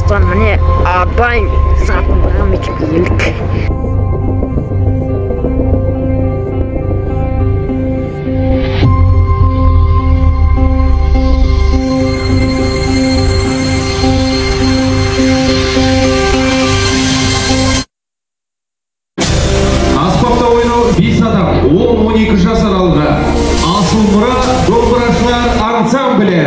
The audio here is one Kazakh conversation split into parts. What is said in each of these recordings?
Достар, міне Абай атындағы мектепке келдік. Аспапта ойнау 5 адам, 10-12 жас аралығы. Асыл мұра домбырашылар ансамблі.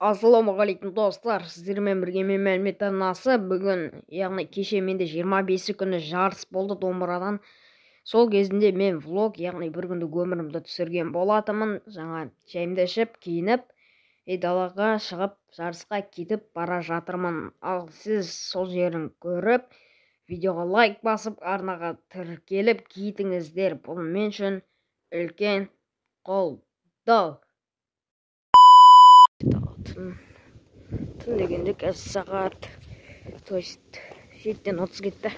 Ассалаумағалейкум достар, сіздермен бірге мен Мәлімет арнасы. Бүгін, яғни кеше менде 25 күні жарыс болды домбырадан. Сол кезінде мен влог, яғни бір күндік өмірімді түсірген болатынмын. Жаңа шайымды ішіп, киініп, далаға шығып, жарысқа кетіп бара жатырмын. Ал сіз сол жерін көріп, видеоға лайк басып, арнаға тіркеліп кетіңіздер. Бұл мен үшін үлкен қолдау. Түн дегенде қазір сағат, то есть 7:30 кетті.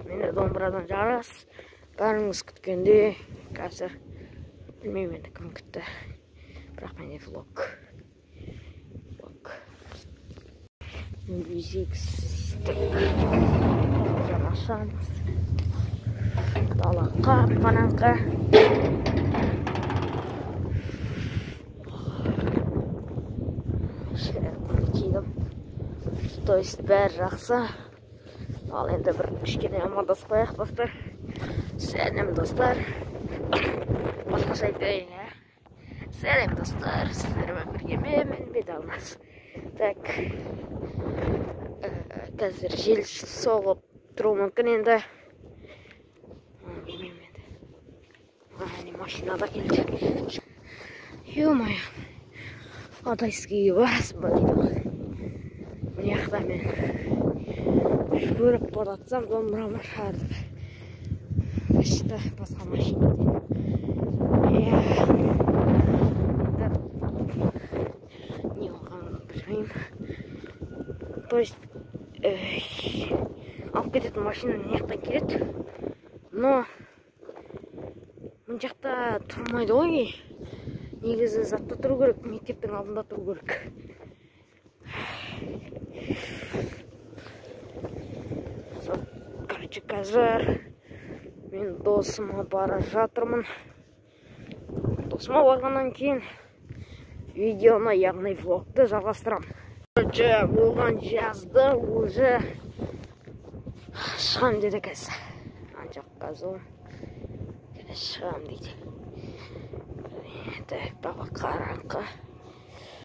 Менде домбырадан жарыс, бәріңіз күткенде қазір білмеймін енді кім күтті, бірақ менде влог. Ашамыз. Дала қап-қараңғы. Кидім. То есть бәрі жақсы. Ал енді бір кішкене амандасып қояйық, достар. Сәлем, достар. Басқаша айтайын, ә? Сәлем, достар. Сіздермен бірге мен Бедалмас. Так. Қазір жел соғып тұруы мүмкін енді. Білмеймін енді. Әне машина да келді. Ё-моё. Адайскийге барасың ба дейді ғой. Мына жақта мен жүгіріп бара жатсам домбырама шығарды. Қашты басқа машинадан. Не болғанын білмеймін. То есть алып кететін машина мына жақтан келеді. Но мына жақта тұрмайды ғой. Негізі затта тұру керек, мектептің алдында тұру керек. Короче, қазір мен досыма бара жатырмын. Досыма барғаннан кейін видеоны, яғни влогты жалғастырамын. Короче, оған жазды, уже шығам деді қазір. Ана жаққа қазір шығам дейді. Так, дала қараңғы.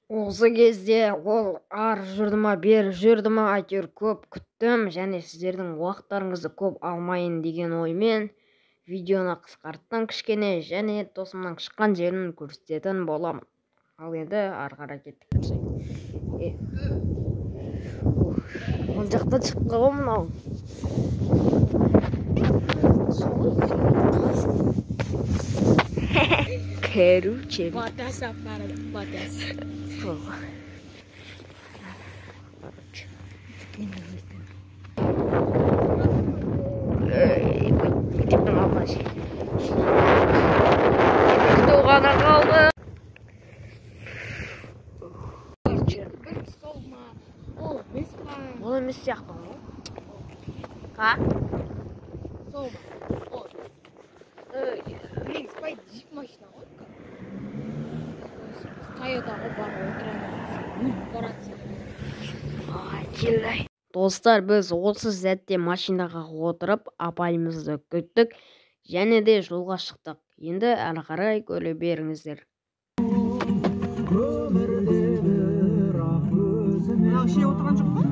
Осы кезде ол ар жүрді ма, бері жүрді ма, әйтеуір көп күттім. Және сіздердің уақыттарыңызды көп алмайын деген оймен видеоны қысқарттым кішкене, және досымның шыққан жерін көрсететін боламын. Ал енді ары қарай кеттік. Ол жақта шыққан ғой мынау. Короче. Короче. Ха? Сол ма? О. Негізі джип машина ғой. Тойотаға барып отырады. Өліп барады. Ай, келді. Достар, біз осы сәтте машинаға отырып, апайымызды күттік және де жолға шықтық. Енді әрі қарай көре беріңіздер. Мынау ішіне отырған жоқ па?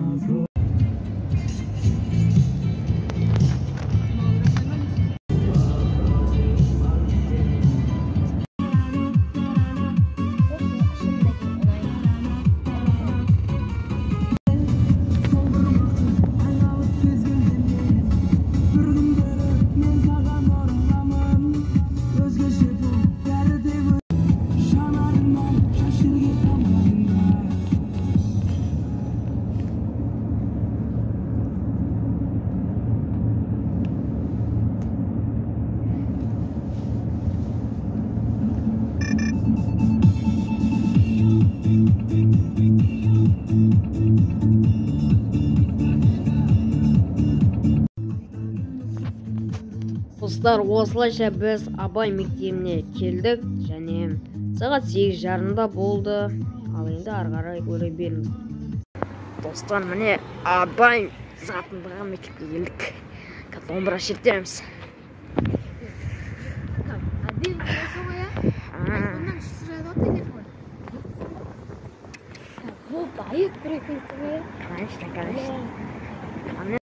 Достар, осылайша біз Абай мектебіне келдік және сағат 8:30 болды. Ал енді ары қарай көре беріңіз. Достар, міне Абай затындағы мектепке келдік. Домбыра шертеміз. Әдемі болса ғой, ә? Айфоннан түсіреді ғой телефон. Бұл байып тұр екен ғой. Конечно, конечно.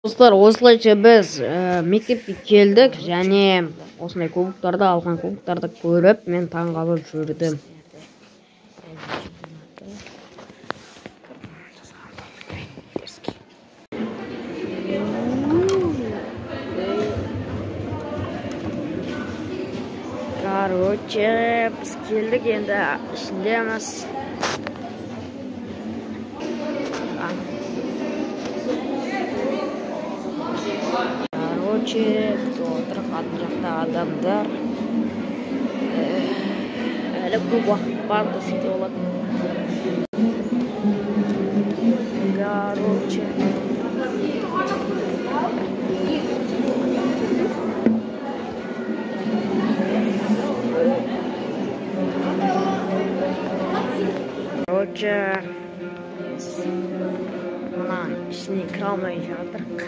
Достар, осылайша біз мектепке келдік және осындай кубоктарды алған кубоктарды көріп, мен таңғалып жүрдім. Короче, біз келдік, енді ішіндеміз. Короче, күтіп отырық, ар жақта адамдар. Әлі көп уақыт бар десек те болады. Короче. Короче, мынаның ішіне кіре алмай жатырық.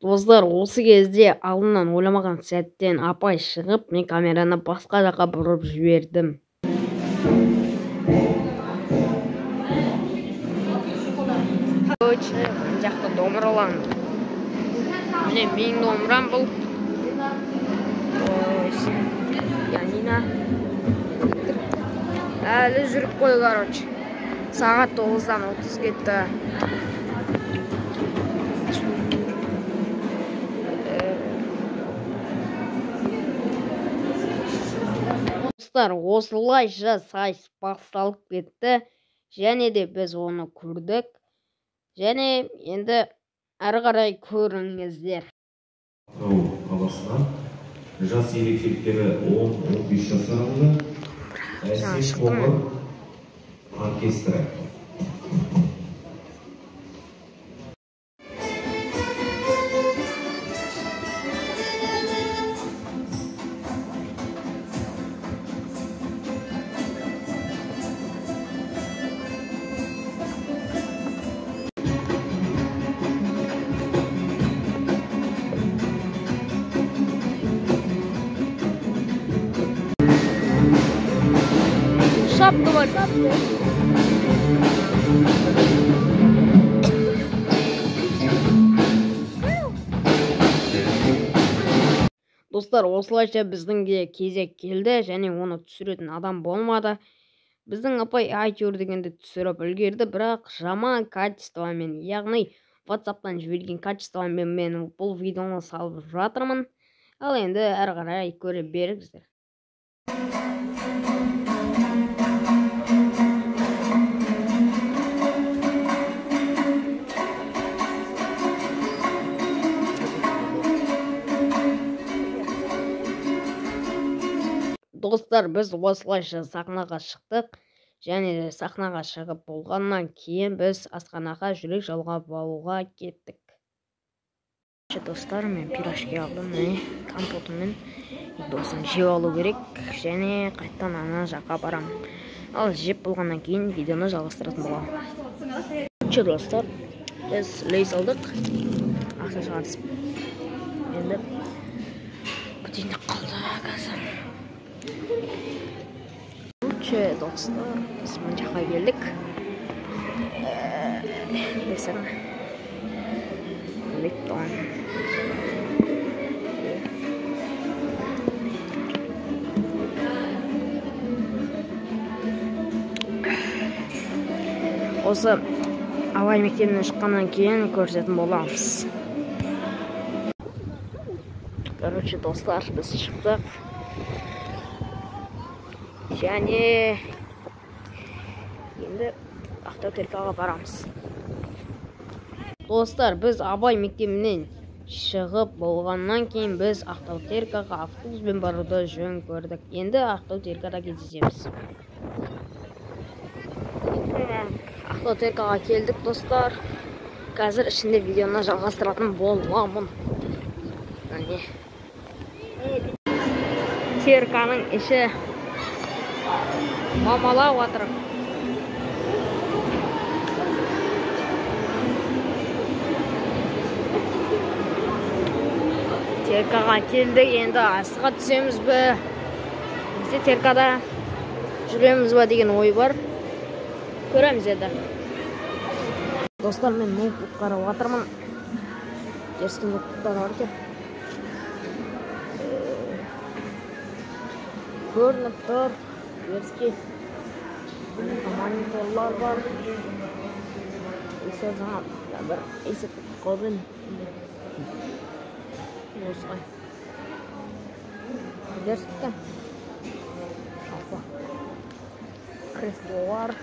Достар, осы кезде алдынан ойламаған сәттен апай шығып, мен камераны басқа жаққа бұрып жібердім. Короче, мына жақта домбыралан. Міне менің домбырам бұл. Пианино. Әлі жүріп қой, короче. Сағат 9:30 кетті. Достар, осылайша сайыс басталып кетті және де біз оны көрдік. Және енді әрі қарай көріңіздер. Атырау қаласынан жас ерекшеліктері 10-15 жас аралығы Әсем қоңыр оркестрі. Шапка бар. Достар, осылайша біздің де кезек келді және оны түсіретін адам болмады. Біздің апай әйтеуір дегенде түсіріп үлгерді, бірақ жаман качествомен, яғни WhatsApp'тан жіберген качествомен мен бұл видеоны салып жатырмын. Ал енді әрі қарай көре беріңіздер. Достар, біз осылайша сахнаға шықтық және сахнаға шығып болғаннан кейін біз асханаға жүрек жалғап алуға кеттік. Достар, мен пирожки алдым, міне компотымен. Енді осыны жеп алу керек және қайтадан ана жаққа барамын. Ал жеп болғаннан кейін видеоны жалғастыратын боламын. Короче, достар, біз лейс алдық, ақша шығарысып. Енді бітейін деп қалды қазір. Короче, достар, біз мына жаққа келдік. Десең, Липтон. Осы Абай мектебінен шыққаннан кейін көрсететін боламыз. Короче, достар, біз шықтық. Және енді Ақтау Теркаға барамыз. Достар, біз Абай мектебінен шығып болғаннан кейін біз Ақтау Теркаға автобуспен баруды жөн көрдік. Енді Ақтау Теркада кездесеміз. Ақтау Теркаға келдік, достар. Қазір ішінде видеоны жалғастыратын боламын. Міне. Терканың іші мамалап жатыр. Теркаға келдік, енді асыға түсеміз бе? Бізде Теркада жүреміз ба деген ой бар. Көреміз енді. Достар, мен ноутбук қарап жатырмын. Дерске ноутбуктар бар екен. Көрініп тұр. Дерске мониторлар бар. Есеп жаңа бір есеп қойдым. Осылай. Дерске. Жалпы креслолар.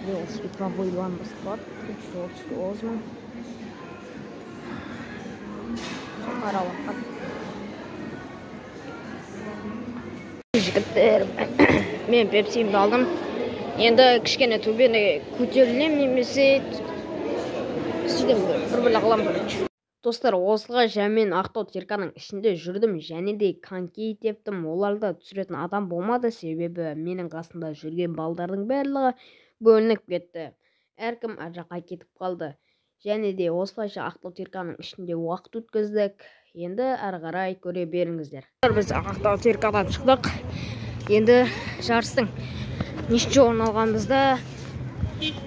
Цифровой лампасы 339 мың. Қарап. Жігіттер, мен пепсимді алдым. Енді кішкене төбені көтерілем немесе сөйтем бір қыламын, короче. Достар, осылайша мен Ақтау Терканың ішінде жүрдім және де коньки тептім. Оларды түсіретін адам болмады, себебі менің қасымда жүрген балдардың барлығы бөлініп кетті. Әркім әр жаққа кетіп қалды. Және де осылайша Ақтау Терканың ішінде уақыт өткіздік. Енді әрі қарай көре беріңіздер. Біз Ақтау Теркадан шықтық. Енді жарыстың нешінші орын алғанымызды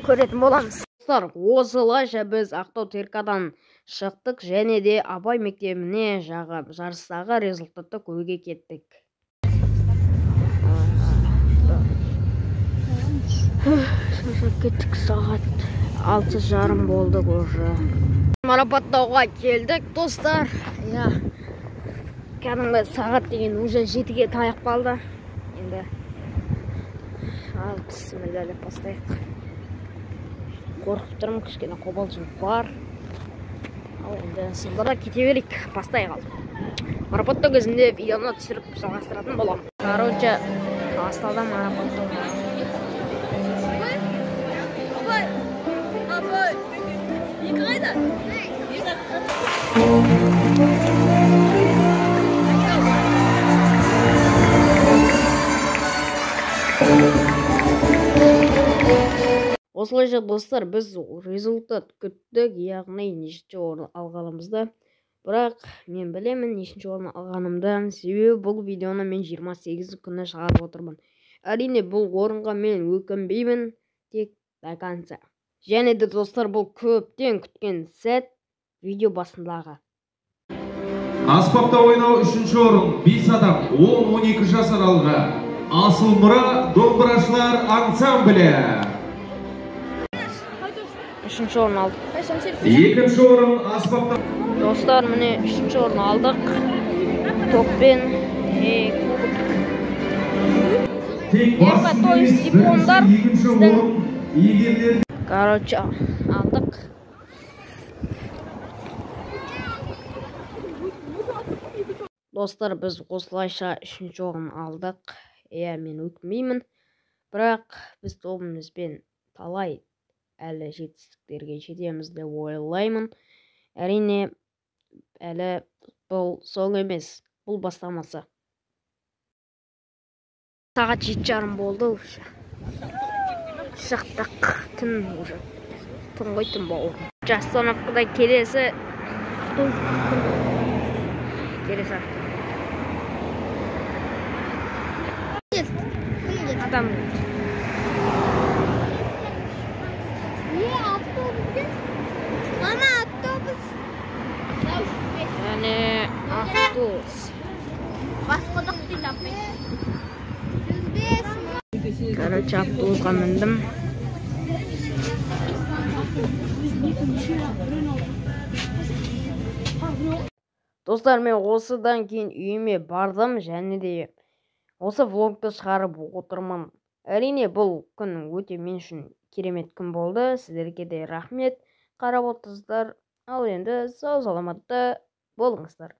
көретін боламыз. Достар, осылайша біз Ақтау Теркадан шықтық және де Абай мектебіне жағы жарыстағы результатты көруге кеттік. Шаршап кеттік, сағат 6:30 болды уже. Марапаттауға келдік, достар. Иә, кәдімгі сағат деген уже 7-ге таяп қалды. Енді ал бісміллә деп бастайық. Қорқып тұрмын, кішкене қобалжу бар. Ал енді сонда да кете берейік, бастайық ал. Марапаттау кезінде видеоны түсіріп жалғастыратын боламын. Короче, басталды марапаттау. Осылайша, достар, біз результат күттік, яғни нешінші орын алғанымызды. Бірақ мен білемін нешінші орын алғанымды, себебі бұл видеоны мен 28 күні шығарып отырмын. Әрине, бұл орынға мен өкінбеймін, тек до конца. Және де, достар, бұл көптен күткен сәт видео басындағы. Аспапта ойнау 3-ші орын, 5 адам, 10-12 жас аралығы. Асылмұра домбырашылар ансамблі. 3-ші орын алдық. 2-ші орын аспапта. Достар, міне 3-ші орын алдық. Топпен Тек бас дипломдар. 2-ші орын иегерлері. Короче, алдық. Достар, біз осылайша 3-ші орын алдық. Иә, мен өкінбеймін. Бірақ біз тобымызбен талай әлі жетістіктерге жетеміз деп ойлаймын. Әрине, Әлі бұл соң емес, бұл бастамасы. Сағат 7:30 болды уже. Шықтық, түн уже. Түн ғой, түн бауырым. Остановкада келесі автобус. Келесі автобус. Адам. Мама, автобус. Яғни автобус. Басқадық дейді апай. 105. Короче, автобусқа міндім. Достар, мен осыдан кейін үйіме бардым және де осы влогты шығарып отырмын. Әрине, бұл күн өте мен үшін керемет күн болды. Сіздерге де рахмет қарап отырсыздар. Ал енді сау саламатта болыңыздар.